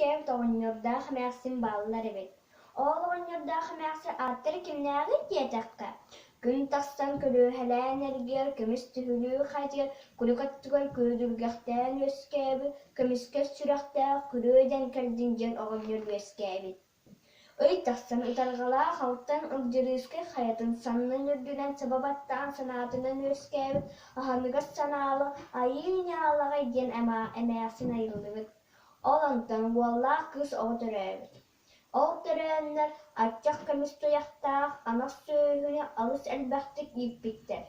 үөскээбит оҕонньордоох эмээхсин бааллар эбит. Ол оҕонньордоох эмээхсин ааттара кимнээҕий диэтэххэ, күн тахсан көлүөһэлээн эргийэр көмүс түһүлүү хайатыгар күлүк аттыгар күөдүргэхтээн үөскээбит, көмүскэс сүрэхтээх Күрүө диэн кэлдин диэн оҕонньор үөскээбит. Ый тахсан ытарҕалаах алтан Ылдьырыыскай хайатын саннын үрдүнэн саба баттаан санаатынан үөскээбит аһыныгас санаалаах Айыы Ньаалаҕай диэн эмээхсин айыллыбыт. Ол онтон уоллаах кыыс оҕо төрөөбүт. Ол төрөөннөр аччах көмүс туйахтаах анах сүөһүнү алыс элбэхтик ииппиттэр.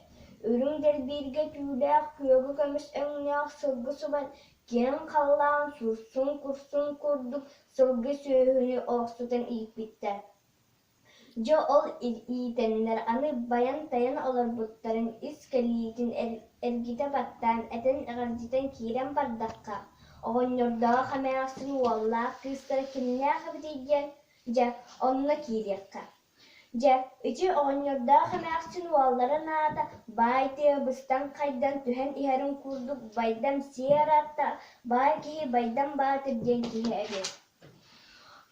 Үрүҥ дьэрбииргэ түүлээх күөгү көмүс өҥнөөх сылгы субан киэҥ халлаан сурсун-курсун курдук сылгы сүөһүнү олохсутан ииппиттэр. Дьэ ол иитэннэр аны байан-тайан олорбуттарын ис кэлиитин эргитэ баттаан этэн эҕэрдьитэн киирэн бардахха, оҕонньордоох эмээхсин уоллаах кыыстара кимнээх эбитий диэн, дьэ, онно киириэххэ. Дьэ, ити оҕонньордоох эмээхсин уолларын аата баай тыа быстан хайдан түһэн иһэрин курдук Байдам сиэр ааттаах баай киһи Байдам Баатыр диэн киһи эбит.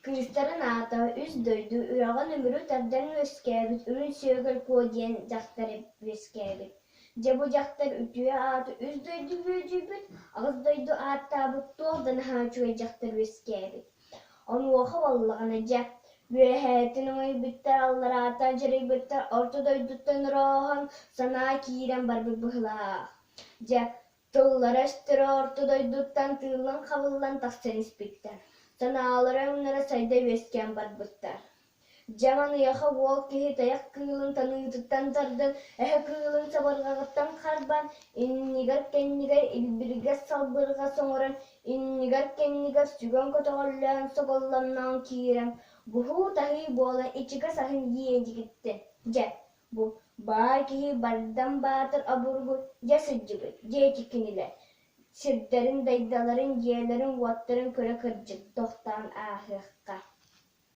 Кыыстарын аата үс дойду үрэҕин үмүрү тардан үөскээбит Үрүҥ Сүөгэл Куо диэн дьахтар үөскээбит. Дьэ бу дьахтар үтүө аата үс дойду үөдүйбүт, аҕыс дойду ааттаабыт туох да наһаа үчүгэй дьахтар үөскээбит. Онуоха буоллаҕына дьэ, үөһээтин өҥөйбүттэр, аллараатан дьарыйбыттар орто дойдуттан орооһон санаа киирэн барбыт быһыылаах. Дьэ, Тыллара-өстөрө орто дойдуттан тыыллан-хабыллан тахсан испиттэр, санаалара өҥнөрө сайда үөскээн барбыттар. Дьэ маныаха уол киһи тайах кыылын таныытыттан тардан, эһэ кыылын сабырҕаҕыттан харбаан, иннигэр-кэннигэр илбиргэс салбырҕас оҥорон, иннигэр-кэннигэр сүгэн көтөҕөллөөн соголлонноон киирэн, буһуу-таһыы буолан ичигэс аһын иэдьигиттэн, дьэ, Бу баай киһи бардам баатыр обургу дьэ сылдьыбыт диэки кинилэр сирдэрин-дайдаларын, дьиэлэрин-уоттарын көрө кырдьык тохтоон ааһыахха.